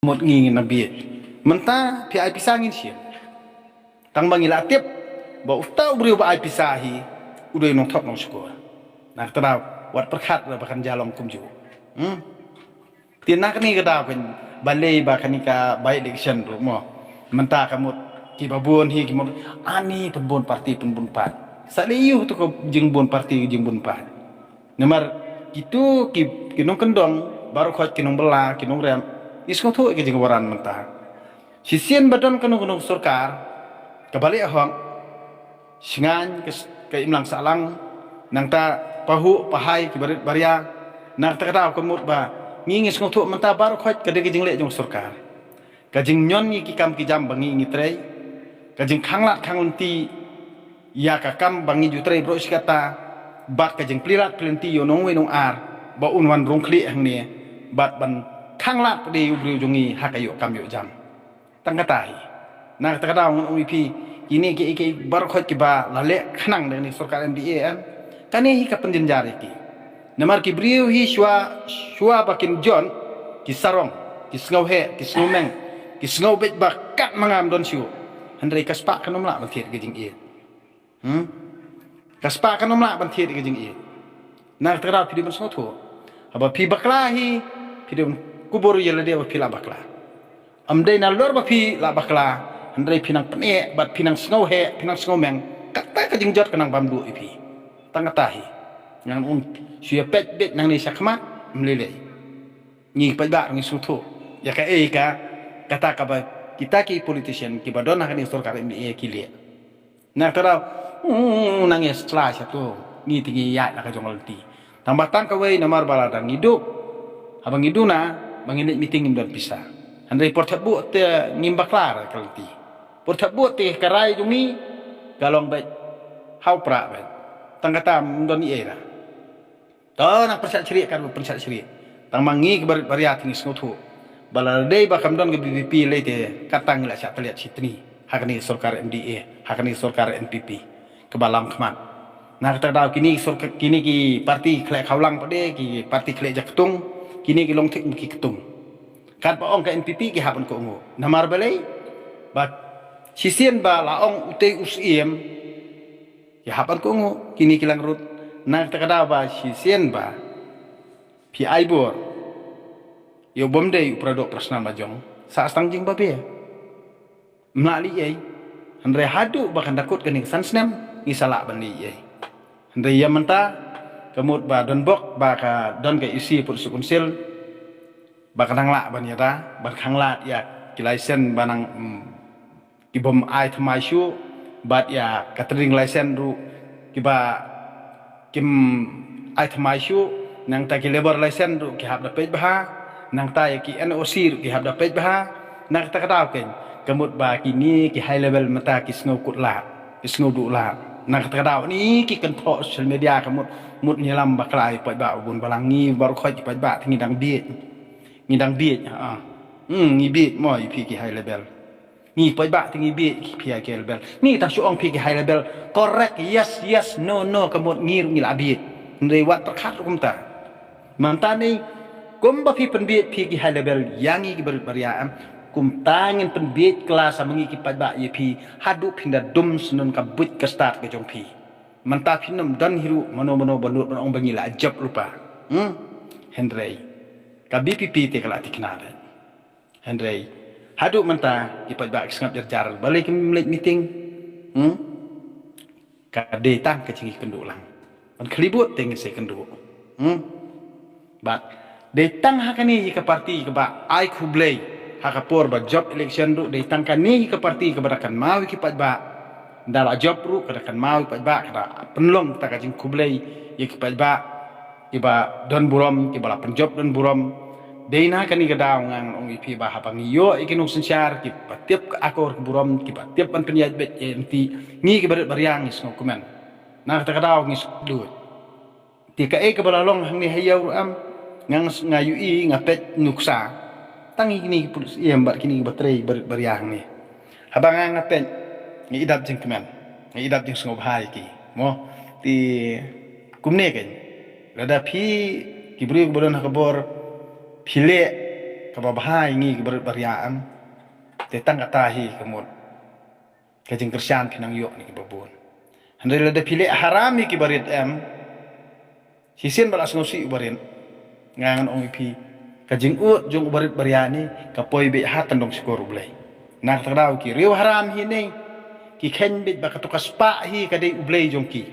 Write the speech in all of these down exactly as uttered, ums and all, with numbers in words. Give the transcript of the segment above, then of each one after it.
Mut ngi ngin nang bieit. Mynta phi ai pisa ngin shim. Tang ba ngi la tip ba uta u briew ba ai pisa hi u dei nongthok nongshukor. Na kata daw wat pyrkhat ba kan jia long kumjuh. Hmm. Te na kane ka daw kan balei ba kane ka by election ruh mo. Mynta ka mut kiba bun hi ki mut ani pynbun parti pynbun paid. Sa lei ïa uto ka jingbun parti jingbun paid. Namar kito ki, ki nongkyndong baroh khoit ki nongbylla ki nongrem, ngi sngewthuh ïa ka jingwaran mynta. Shisien ba don kano kano ka sorkar kaba leh hok, shngaiñ ka s-, ka imlang sahlang, nangta pahuh pahai kiba rit ba ria. Na kata ka daw ka mut ba ngi ngi sngewthuh mynta baroh khoit ka dei ka jingleh jong ka sorkar. Ka jingñion ïa ki kam ki jam ba ngi ngi trei, ka jingkhanglad khanglynti ïa ka kam ba ngi ju trei baroh shi katta, bad ka jingplie lad plie lynti ïa u nongwei nongar ba un wan rung khlieh hangne, bad ban khanglad pat de ïa u briew jong ngi ha ka ïoh kam ïoh jam. Tang kata hi. Na kata ka daw ngan ong ïa phi, kine kiei kiei baroh khoit kiba la leh khnang da kane ka sorkar M D A em, kane hi ka pynjynjar ïa ki. Namar ki briew hi shuwa, shuwa ba kin jon, ki sarong, ki sngewheh, ki sngewmeng, ki sngew beit ba katba ngam don shuh. Hynrei ka spah kan ym lah ban thied ka jingïeit. Hmm? Ka spah kan ym lah ban thied ka jingïeit. Na kata ka daw phi dei ban sngewthuh. Haba phi bakla hi, phi dei ban kubur ïa lade ba phi la bakla. Ym dei nalor ba phi la bakla, hynrei phi nang pyneh bad phi nang sngewheh, phi nang sngewmeng, kata ka jingjot ka nang bam duh ïa phi. Tang kata hi. Ngan ong shu ïa peit beit nangne shakhmat, ym lei lei. Ngi paidbah ngi sngewthuh ïa kaei ka, kata kaba kita ki politician kiba don ha kane ka sorkar M D A ki leh. Na kata daw, mm, nang ïa sla sha tu, ngi te ngi ïaid la ka jong ka lynti. Tang ba tang kawei namar ba la dang ngi duh. Haba ngi duna, ba ngin leit meeting ngim don pisa. Hynrei por thep buh te ngim bakla ka lynti. Por thep buh te ka rai jong ngi ka long beit ha u prah beit. Tang kata ym don ei ei la. To nang pyrshah shrieh kat ba pyrshah shrieh. Tang ma ngi ki barit baria te ngi sngewthuh ba la dei ba kam don ka V P P lei te kata ngi la shah tylliat shitni ha kane ka sorkar M D A, ha kane ka sorkar N P P kaba lam khmat. Na kata ka daw kine ki sorkar, kine ki parti khleh khawlang pat de, ki parti khleh jaktung, kine ki long thik ki ktung. Kat ba ong ka N P P ki hap ban kohnguh. Namar balei? Ba shisien ba la ong utei u Syiem ki hap ban kohnguh, kine ki lang rut. Na kata ka daw ba shisien ba phi ai bor ïa u bym dei u para doh para snam la jong, sah tang jingbabe. Ym lah leh ei. Hynrei haduh ba kan da kut kane ka san snem ngi sa lah ban leh ei. Hynrei ïa mynta ka mut ba don bok ba ka don ka E C put su kunsil ba ka nang lah ban ïada ban khanglad ïa ki license ba nang, mm, ki bym ai thymmai shuh, bad ïa ka trading license ruh kiba kim ai thymmai shuh, nangta ki labour license ruh ki hap da peit bha, nangta ïa ki N O C ruh ki hap da peit bha. Na kata ka daw keiñ ka mut ba kine ki high level mynta ki sngew kut lad, ki sngew duh lad. Na kata ka daw ni ki kynthoh social media ka mut, mut ngi lam bakla ïa paidbah bun balang, ngi baroh khoit ki paidbah te ngi dang bieit. Ngi dang bieit ha. Hmm, ngi bieit mo ïa phi ki high level. Ngi paidbah te ngi bieit ki phi high level. Ngi tang shu ong phi ki high level. Correct, yes, yes, no, no, ka mut ngi ruh ngi la bieit. Hynrei wat pyrkhat ruh kumta. Mynta ni kumba phi pynbieit phi ki high level ïa ngi ki barit baria em, kumta ngin pynbieit klas ma ngi ki paidbah ïa phi haduh phin da dum syndon ka buit ka stad ka jong phi. Mynta phin ym don hi ruh mano mano ba nud ban ong ba ngi la jop lypa. Hmm? Hynrei ka V P P te ka la thikna beit. Hynrei haduh mynta ki paidbah ki sngap jar jar, balei kim leit meeting? Hmm? Ka dei tang ka jingïakynduh lang. Ban khlieh bud te ngin sa ïakynduh. Hmm? Bad dei tang ha kane hi ka parti kaba ai khublei ha ka por ba jop election ruh, dei tang kane hi ka parti kaba da kynmaw ïa ki paidbah. Da la jop ruh ka da kynmaw ïa ki paidbah, ka da pynlong ta ka jingkhublei ïa ki paidbah kiba don burom, kiba la pynjop don burom. Dei na kane ka daw nga ngan ong ïa phi ba haba ngi ïoh ïa ki nongsynshar kiba tip ka akor ka burom, kiba tip ban pynïaid beit ïa lynti, ngi kiba rit ba riang ngi sngewkmen. Na kata ka daw ngi sngewdut. Te kaei kaba la long hangne ha ïew ruh em, nga, nga ïohi nga peit nuksa. Tang ïa kine ki pulit siem bad kine kiba trei barit baria hangne. Haba nga nga peit nga i dap jingkmen, nga i dap jingsngewbha ïa ki. Mo, te kumne keiñ. Lada phi ki briew kiba don ha ka bor phi leh kaba bha ïa ngi ki barit baria em. Te tang kata hi ka mut ka jingkyrshan phi nang ïoh na kiba bun. Hynrei lada phi leh haram ïa ki barit em, shisien ba la sngewsih u barit, nga ngan ong ïa phi, ka jingud jong u barit baria ne ka poi beit ha tang dong shukor U Blei. Na kata ka daw ki riew haram hi ne ki kheiñ beit ba kato ka spah hi ka dei U Blei jong ki.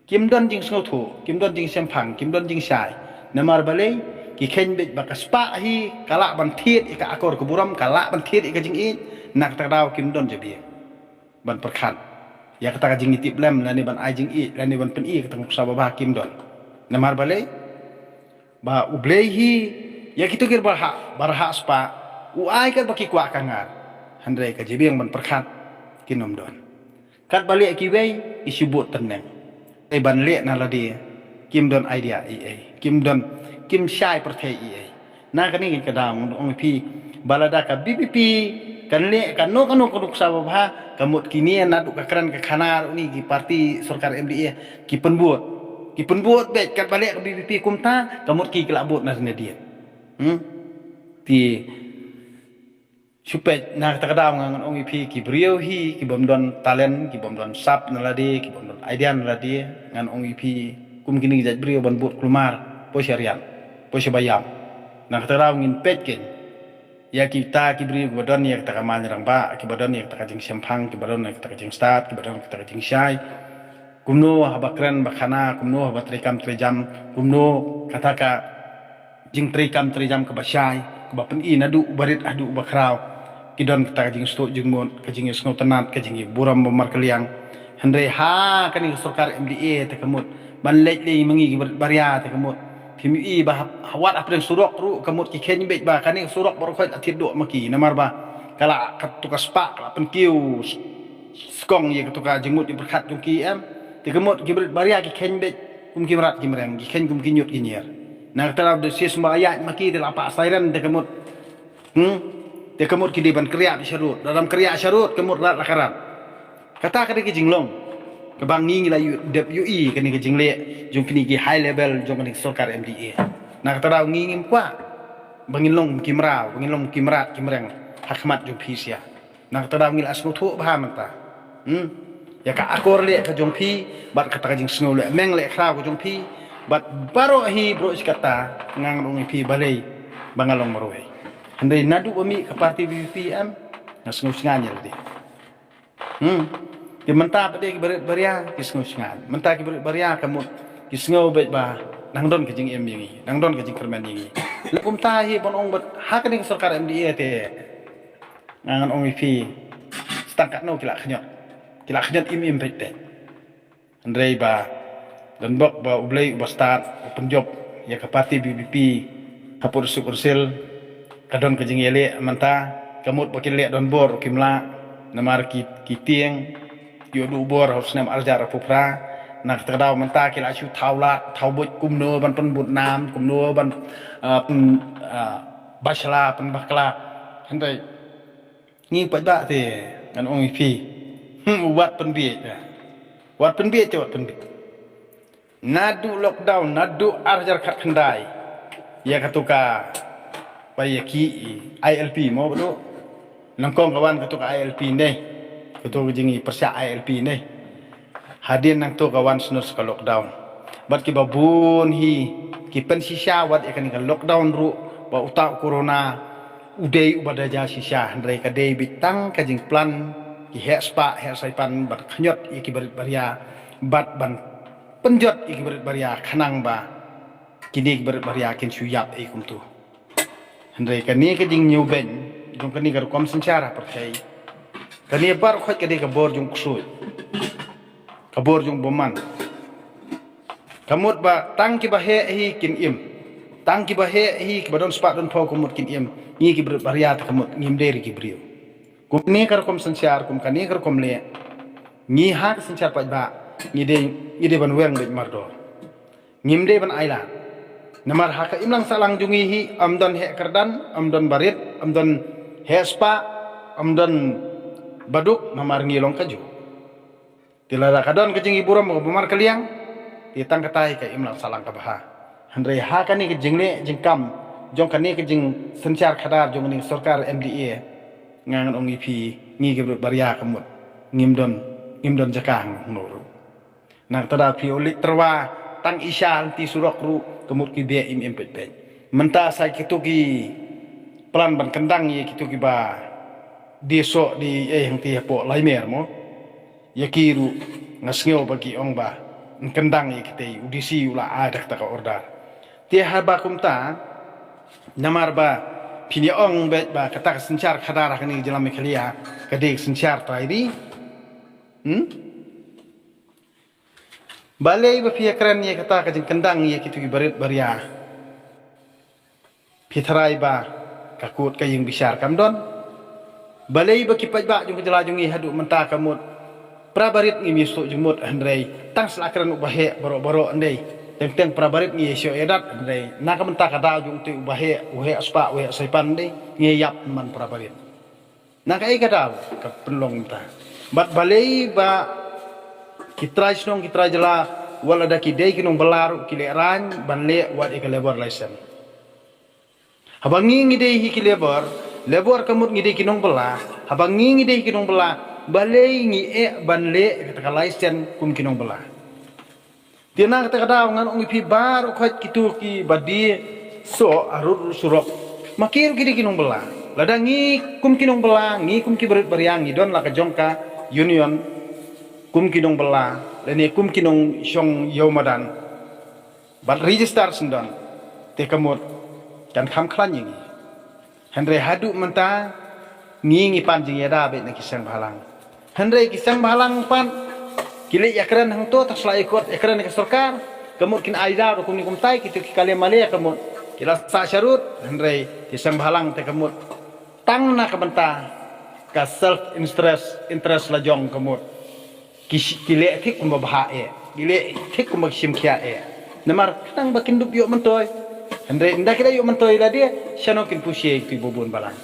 Kim don jingsngewthuh, kim don jingshemphang, kim don jingshai. Namar balei? Ki kheiñ beit ba ka spah hi ka lah ban thied ïa ka akor ka burom, ka lah ban thied ïa ka jingïeit. Na kata ka daw kim don jabieng ban pyrkhat ïa kata ka jingïatiplem lane ban ai jingïeit lane ban pyni ïa kata ka nuksa babha, kim don. Namar balei? Ba U Blei hi ïa kito ki barhah, barhah spah u ai kat ba ki kwah ka ngar. Hynrei ka jabieng ban pyrkhat kin ym don. Katba leh kiwei ki shu bud tynneng. Te ban leh na lade kim don idea ei ei, kim don, kim shai pyrthei ei ei. Na kane ka daw ngan ong ïa phi, ba lada ka VPP kan leh kano kano ka nuksa babha, ka mut kine naduh ka kren ka khana ruh ne ki parti sorkar MDA ki pynbud, ki pynbud beit. Katba leh ka VPP kumta ka mut ki ki la bud na ne dien. Hmm? Te shu peit, na kata ka daw nga ngan ong ïa phi, ki briew hi ki bym don talent, ki bym don sap na lade, ki bym don idea na lade, ngan ong ïa phi, kum kine ki jait briew ban bud kulmar, poi sha rian, poi sha ba ïam. Na kata ka daw ngin peit keiñ ïa kita ki briew kiba don ïa kata ka main rangbah, kiba don ïa kata ka jingshemphang, kiba don ïa kata ka jingstad, kiba don ïa kata ka jingshai. Kumno haba kren ba khana, kumno haba treikam treijam, kumno kata ka jingtreikam treijam kaba shai, kaba pyni naduh u barit haduh u bakhraw. Ki don kata ka jingshtuh jingmut, ka jingïasngewtynnat, ka jingïaburom ba markylliang. Hynrei ha kane ka sorkar MDA te ka mut ban leit lei ma ngi ki barit baria te ka mut. Phim ïohi ba ha, ha wat hapdeng surok ruh ka mut ki kheiñ beit ba kane ka surok baroh khoit la thied duh ma ki. Namar ba ka la, kato ka spah ka la pynkiew s-, skong ïa kato ka jingmut jingpyrkhat jong ki em. Te ka mut ki barit baria ki kheiñ beit kum ki mrad ki mreng, ki kheiñ kum ki ñiut ki ñier. Na kata ka daw da shisha ba ïaid ma ki te la pah siren te ka mut. Hmm? Te ka mut ki dei ban kyrïah sharud. Lada ym kyrïah sharud ka mut rat la ka rat. Kata ka dei ka jinglong kaba ngi ngi la ïoh dep ïohi kane ka jingleh jong kine ki high level jong kane ka sorkar MDA. Na kata ka daw ngi ngim kwah ba ngin long ki mraw, ba ngin long ki mrad ki mreng ha khmat jong phi sha. Na kata ka daw ngi la sngewthuh bha mynta. Hmm? Ïa ka akor leh ka jong phi bad kata ka jingsngew leh meng leh khraw ka jong phi bad baroh hi baroh shi katta, nga ngan ong ïa phi balei ba nga long marwei. Hynrei naduh ba mih ka parti VPP em, nga sngew sngan ïa lade. Hmm. Te mynta pat de ki barit baria ki sngew sngan. Mynta ki barit baria ka mut ki sngew beit ba nang don ka jingim ïa ngi, nang don ka jingkyrmen ïa ngi. Leh kumta hi ban ong bad ha kane ka sorkar MDA te, nga ngan ong ïa phi, tang katno ki la khñiot, ki la khñiot im im peit peit. Hynrei ba donbok ba U Blei uba stad u pynjop ïa ka parti VPP hapoh District Council. Ka don ka jingïaleh mynta, ka mut ba kin leh donbor ruh kim lah, namar ki, ki tieng ïoh duh bor ha u snem arhajar arphew phra. Na kata ka daw mynta ki la shu thaw lad thaw buit kumno ban pynbud nam, kumno ban, ah, pyn, ah, basla pynbakla. Hynrei ngi pat ba te ngan ong ïa phi, hmm, wat pynbieit, wat pynbieit te wat pynbieit. Naduh lockdown, naduh arhajar khatkhyndai, ïa kato ka ba ïa ki ILP mo ba duh. Nyngkong ka wan kato ka ILP ne, kato ka jingïapyrshah ILP ne. Hadien nangto ka wan snoh ka lockdown. Bad kiba bun hi ki pynshisha wat ïa kane ka lockdown ruh ba uta u corona u dei uba da jia shisha, hynrei ka dei beit tang ka jingplan ki heh spah heh saipan ban khñiot ïa ki barit baria bad ban pynjot ïa ki barit baria khnang ba kine ki barit baria kin shu ïap ei kumto. Hynrei kane ka jingñiewbeiñ jong kane ka rukom synshar ha pyrthei, kane baroh khoit ka dei ka bor jong u ksuid, ka bor jong u bymman. Ka mut ba tang kiba heh hi kin im, tang kiba heh hi kiba don spah don phew ka mut kin im. Ngi ki barit baria te ka mut ngim dei ruh ki briew. Kum kane ka rukom synshar, kum kane ka rukom leh, ngi ha ka synshar paidbah ngi dei, ngi dei ban weng beit mardor. Ngim dei ban ailad. Namar ha ka imlang sahlang jong ngi hi, ym don heh kyrdan, ym don barit, ym don heh spah, ym don baduk, namar ngi long kajuh. Te lada ka don ka jingïaburom kaba markylliang, te tang kata hi ka imlang sahlang kaba bha. Hynrei ha kane ka jingleh jingkam jong kane ka jingsynshar khadar jong kane ka sorkar M D A, nga ngan ong ïa phi, ngi ki briew baria ka mut ngim don, ngim don jaka hangno ruh. Na kata da phi u leit tyrwa tang isha lynti surok ruh ka mut ki beh im im pet pet. Mynta sa kito ki plan ban kyndang ïa kito kiba die soh die ei hangti hapoh Laimer mo. Ïa ki ruh nga sngew ba ki ong ba yn kyndang ïa kitei, u D C u la ai da kata ka order. Te haba kumta, namar ba phin ïa ong beit ba kata ka synshar khadar ha kane ka jylla Meghalaya ka dei ka synshar trai ri. Hmm? Balei ba phi ïa kren ïa kata ka jingkyndang ïa kito ki barit baria? Phi tharai ba ka kut ka ïing bishar kam don? Balei ba ki paidbah jong ka jylla jong ngi haduh mynta ka mut para barit ngim ïoh suk jingmut hynrei tang sla kren u baheh baroh baroh hynrei teng teng para barit ngi ïoh suk ïadat hynrei na ka mynta ka daw jong te u baheh u heh spah u heh saipan hynrei ngi ïap man para barit. Na kaei ka daw ka pynlong mynta? Bad balei ba ki trai shnong ki trai jylla wat lada ki dei ki nongbylla ruh ki lehraiñ ban leh wat ïa ka labour license? Haba ngi ngi dei hi ki labour, labour ka mut ngi dei ki nongbylla. Haba ngi ngi dei ki nongbylla, balei ngi eh ban leh ïa kata ka license kum ki nongbylla? Te na kata ka daw ngan ong ïa phi baroh khoit kito kiba die soh ha rud rud surok, ma ki ruh ki dei ki nongbylla. Lada ngi kum ki nongbylla, ngi kum ki barit baria ngi don la ka jong ka union kum ki nongbylla lane kum ki nongshong ïew madan bad register syndon, te ka mut kan kham khlaiñ ïa ngi. Hynrei haduh mynta ngi ngi pan jingïada beit na ki seng bhalang. Hynrei ki seng bhalang pat ki leit ïakren hangto, tang sla ïakot ïakren ka sorkar, ka mut kin ai daw da kumne kumtai, kito ki kale male ka mut ki la sah sharud. Hynrei ki seng bhalang te ka mut tang na ka bynta ka self interest, interest la jong ka mut. Ki shi-, ki leh thik kumba bha eh, ki leh thik kumba ki shim khia eh. Namar khnang ba kin dup ïoh myntoi. Hynrei ynda ki da ïoh myntoi lade, shano kin pynshai ki ba bun balang.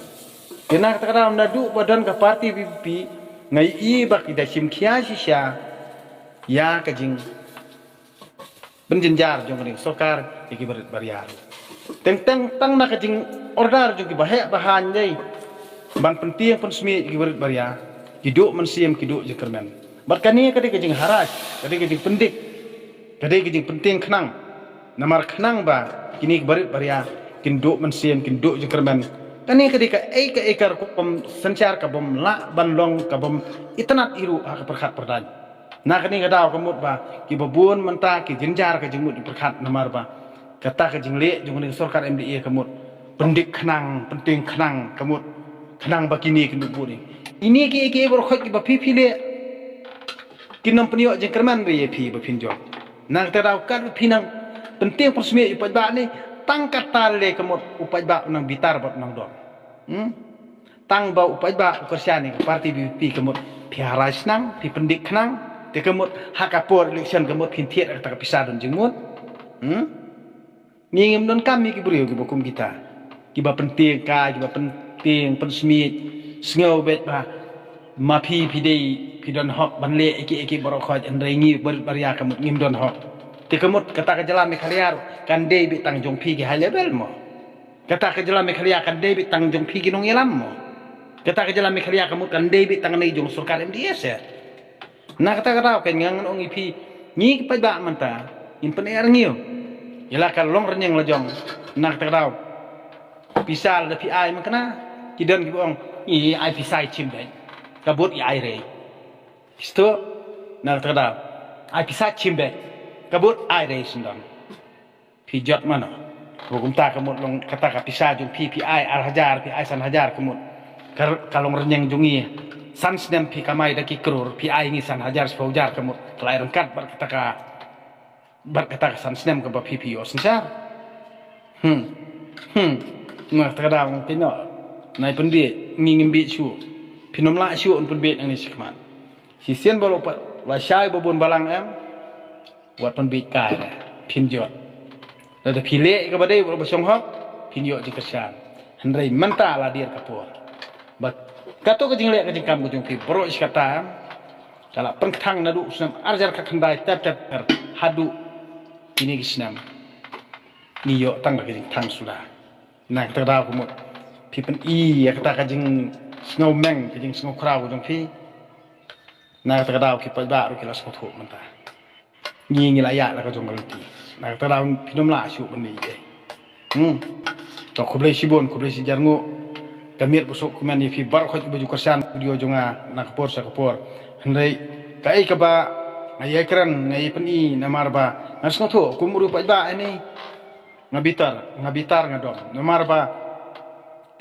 Te na kata ka daw naduh ba don ka party V P P nga ïohi ba ki da shim khia shisha ïa ka jingpynjynjar jong kane ka sorkar ïa ki barit baria. Teng teng tang na ka jingorder jong ki baheh bahaiñ dei ban pyntieng pynsmiej ïa ki barit baria, ki duh mynsiem ki duh jingkyrmen. Bad kane ka dei ka jingharaj, ka dei ka jingpyndik, ka dei ka jingpyntieng khnang. Namar khnang ba kine ki barit baria kin duh mynsiem kin duh jingkyrmen. Kane ka dei kaei kaei ka rukom synshar kabym lah ban long, kabym itynnad ei ruh ha ka pyrkhat pyrdaiñ. Na kane ka daw ka mut ba kiba bun mynta ki jynjar ka jingmut jingpyrkhat namar ba kata ka jingleh jong kane ka sorkar M D A ka mut pyndik khnang, pyntieng khnang, ka mut khnang ba kine kin duh bun. Ine kiei kiei baroh khoit kiba phi phi leh kin nym pynïoh jingkyrmen re ïa phi ba phin jop. Na kata ka daw katba phi nang pyntieng pynsmiej u paidbah ne, tang katta lei ka mut u paidbah u nang bitar bad u nang dom. Hmm? Tang ba u paidbah u kyrshan ïa ka party V P P ka mut phi harai shnang, phi pyndik khnang, te ka mut ha ka por election ka mut phin thied ïa kata ka pisa don jingmut. Hmm? Ngi ngim donkam ïa ki briew kiba kum kita, kiba pyntieng kai, kiba pyntieng pynsmiej. Sngew beit ba ma phi phi dei phi don hok ban leh ïa kiei kiei baroh khoit, hynrei ngi barit baria ka mut ngim don hok. Te ka mut kata ka jylla Meghalaya ruh kan dei beit tang jong phi ki high level mo. Kata ka jylla Meghalaya kan dei beit tang jong phi ki nongïalam mo. Kata ka jylla Meghalaya ka mut kan dei beit tang ne jong sorkar M D A se. Na kata ka daw ka ngan ong ïa phi, ngi ki paidbah mynta ngin pyneh rngiew ïa la ka longrynïeng la jong. Na kata ka daw pisa lada phi ai, mynta ki don kiba ong, i ai pisa i chim beit, ka bud i ai re. Isto, na kata ka daw ai pisa chim beit, ka bud ai re syndon. Phi jot mano? Ba kumta ka mut long kata ka pisa jong phi, phi ai ar hajar, phi ai san hajar ka mut. Ka, ka longrynïeng jong ngi san snem phi kamai da ki klur, phi ai ngi san hajar, spah hajar ka mut. Ka la ryngkat bad kata ka, bad kata ka san snem kaba phi phi ïoh synshar. Hmm. Hmm. Nga kata ka daw ngi pynno. Nai pynbiej, ngi ngim biej shuh. Phin ym lah shuh un pynbiej nangne shakhmat. Shisien ba lo pat la shai ba bun balang em. Wat pynbiej kai re, phin jot. Lada phi leh kaba dei bad ba shong hok, phin ïoh jingkyrshan. Hynrei mynta la dier ka por. Ba kato ka jingleh ka jingkam ka jong phi baroh shi katta ka la pynkthang naduh u snem ar hajar khatkhyndai ter ter ter haduh kine ki snem. Ngi ïoh tang ka jingthang suda. Na kata ka daw ka mut phi pyni ïa kata ka jingsngewmeng, ka jingsngewkhraw jong phi. Na kata ka daw ki paidbah ruh ki la sngewthuh mynta. Ngi ngi la ïa la ka jong ka lynti. Na kata ka daw phi nym lah shuh ban ïa. Hmm. To khublei shibun, khublei shihajar nguh. Ka miet ba suk kumne ïa phi baroh khoit ba ju kyrshan video jong nga na ka por sha ka por. Hynrei kaei kaba nga ïa kren, nga ïa pyni namar ba nga sngewthuh kum u paidbah ïa ni. Nga bitar, nga bitar nga dom. Namar ba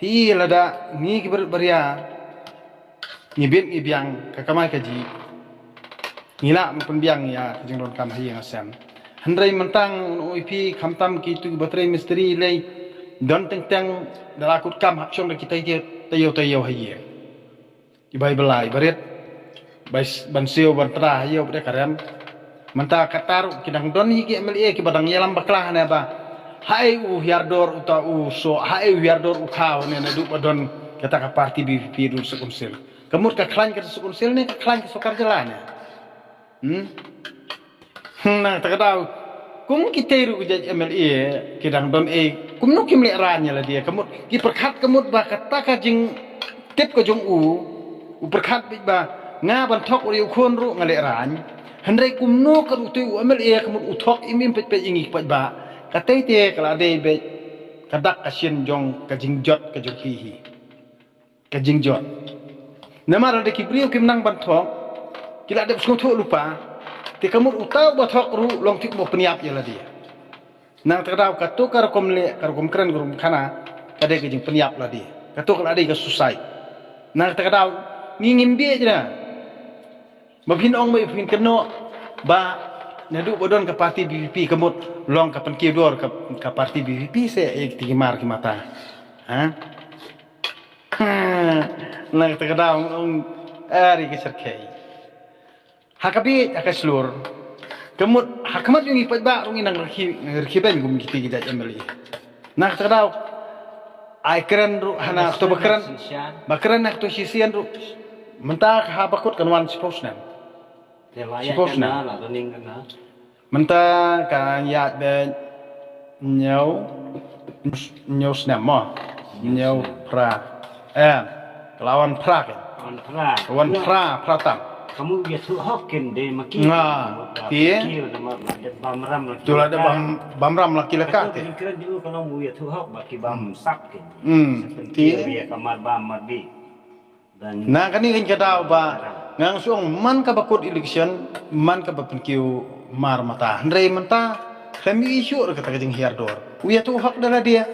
phi lada ngi ki barit baria ngi bit ngi biang ka kamai ka jih, ngi lah ban pynbiang ïa ka jingdonkam ha ïing ha sem. Hynrei mynta nga ong ïa phi khamtam kitu ki batrei mistri lei don teng teng da la kut kam hap shong da kita ki taïew taïew ha ïing. Iba i ba la i barit ban siew ban tra ha ïew bad ka rem. Mynta kata ruh ki dang don hi ki M L A kiba dang ïalam bakla ne ba haei u hiar dor uta u so, haei u hiar dor u khaw ne naduh ba don kata ka parti B P P ruh suk kunsil. Ka mut ka khlaiñ ka suk kunsil ne ka khlaiñ ka sorkar jylla ne. Hmm. Hmm, na kata ka daw kum kitei ruh ki jait M L A ki dang don ei, kumno kim lehraiñ ïa lade, ka mut ki pyrkhat ka mut ba kata ka jingtip ka jong u, u pyrkhat beit ba nga ban thok u ri u khun ruh nga lehraiñ. Hynrei kumno ka ruh te u M L A ka mut u thok im im peit peit ïa ngi paidbah. Katei te ka la dei beit ka dak ka shin jong ka jingjot ka jong ki hi. Ka jingjot. Namar lada ki briew kim nang ban thok, ki la dep sngewthuh lypa. Te ka mut uta uba thok ruh long tip mo pynïap ïa lade. Na kata ka daw kato ka rukom leh, ka rukom kren, ka rukom khana ka dei ka jingpynïap lade. Kato ka la dei ka suicide. Na kata ka daw ngi ngim bieit na. Ba phin ong ba phin kynnoh ba naduh ba don ka parti B P P ka mut long ka pynkiew dor ka, ka parti B P P se eh ki mar ki mata. Ha? Na kata ka daw ong ari ka syrkhei. Ha ka bieit ha ka shlur. Ka mut ha khmat jong ngi paidbah ruh ngi nang rkhie, rkhie beiñ kum kiti ki jait M L A. Na kata ka daw ai kren ruh hana to ba kren. Ba kren na to shisien ruh. Mynta ka ha ba kut kan wan shiphew snem. Shiphew snem. Mynta ka ïaid bad hynñiew, hynñiew snem mo. Hynñiew phra. Eh, ka la wan phra kein. Wan phra. Wan phra, phra tam. Ka mut ïathuh hok kein de ma ki. Nga. Te. Tu la dep bam, bam ram la ki la ka te. Ka mut ïathuh hok ba ki bam sap kein. Hmm. Te. Ka mar bam mar di. Na kane ka daw ba nga shu ong man kaba kut election, man kaba pynkiew mar mata. Hynrei mynta khlem ïohi shuh ruh kata ka jinghiar dor. U ïathuh hok da lade.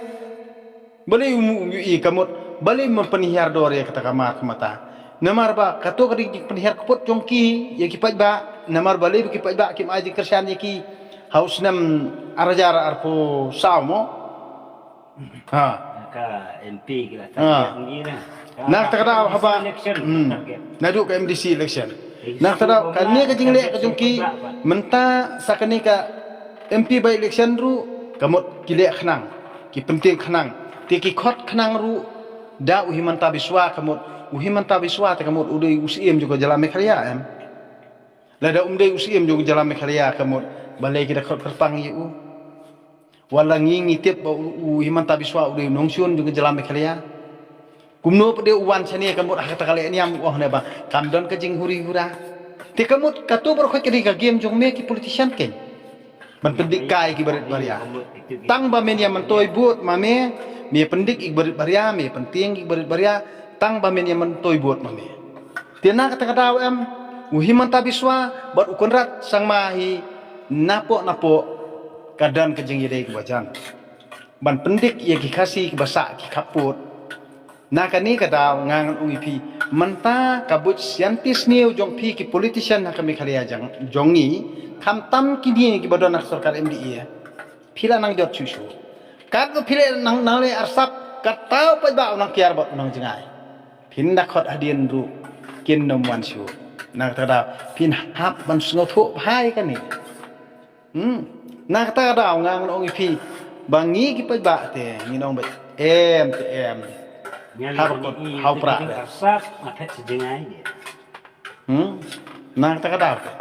Balei um ïohi ka mut, balei um pynhiar dor ïa kata ka mar ka mata. Namar ba kato ka dei jingpynhiar kput jong ki ïa ki paidbah, namar balei ba ki paidbah kim ai jingkyrshan ïa ki ha u snem ar hajar arphew saw mo. Ha. Ka M P ki la target ngi na. Na kata ka daw haba. Naduh ka M D C election. Na kata ka daw kane ka jingleh ka jong ki mynta sa kane ka M P by election ruh ka mut ki leh khnang, ki pyntieng khnang. Te ki khot khnang ruh da u Himanta Biswa ka mut, u Himanta Biswa te ka mut u dei u Syiem jong ka jylla Meghalaya em. Lada um dei u Syiem jong ka jylla Meghalaya ka mut balei ki da khot kyrpang ïa u. Wat la ngi ngi tip ba u, u Himanta Biswa u dei u nongshun jong ka jylla Meghalaya. Kumno pat de u wan shane ka mut ha kata ka lehniam u ong ne ba kam don ka jinghuri hura. Te ka mut kato baroh ka dei ka game jong me ki politician kein. Ban pyndik kai ki barit baria. Tang ba men ïa myntoi vote ma me, me pyndik ki barit baria, me pyntieng ki barit baria, tang ba men ïa myntoi vote ma me. Te na kata ka daw em u Himanta Biswa bad u Conrad Sangma hi napoh napoh ka don ka jingïadei kaba jan ban pyndik ïa ki Khasi kiba sah ki khappud. Na kane ka daw nga ngan ong ïa phi mynta ka buit scientist new jong phi ki politician ha ka Meghalaya jong ngi khamtam kine kiba don ha ka sorkar M D A. Phi la nang jot shuh shuh. Katba phi la nang, nang leh arsap, kata u paidbah u nang kiar bad u nang jngai. Phin da khot hadien ruh kin nym wan shuh. Na kata ka daw phin hap ban sngewthuh bha ïa kane. Hmm. Na kata ka daw nga ngan ong ïa phi ba ngi ki paidbah te ngi nong bad em te em. Hap kot hau pra. Arsap ma phet si jngai. Hmm. Na kata ka daw te.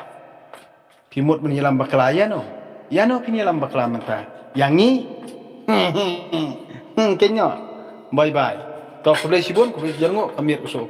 Phi mut ban ïalam bakla ïa no. Ïa no phin ïalam bakla mynta. Ïa ngi. Hmm, kynnoh. Bye bye. To, khublei shibun, khublei shibun, ka miet u so.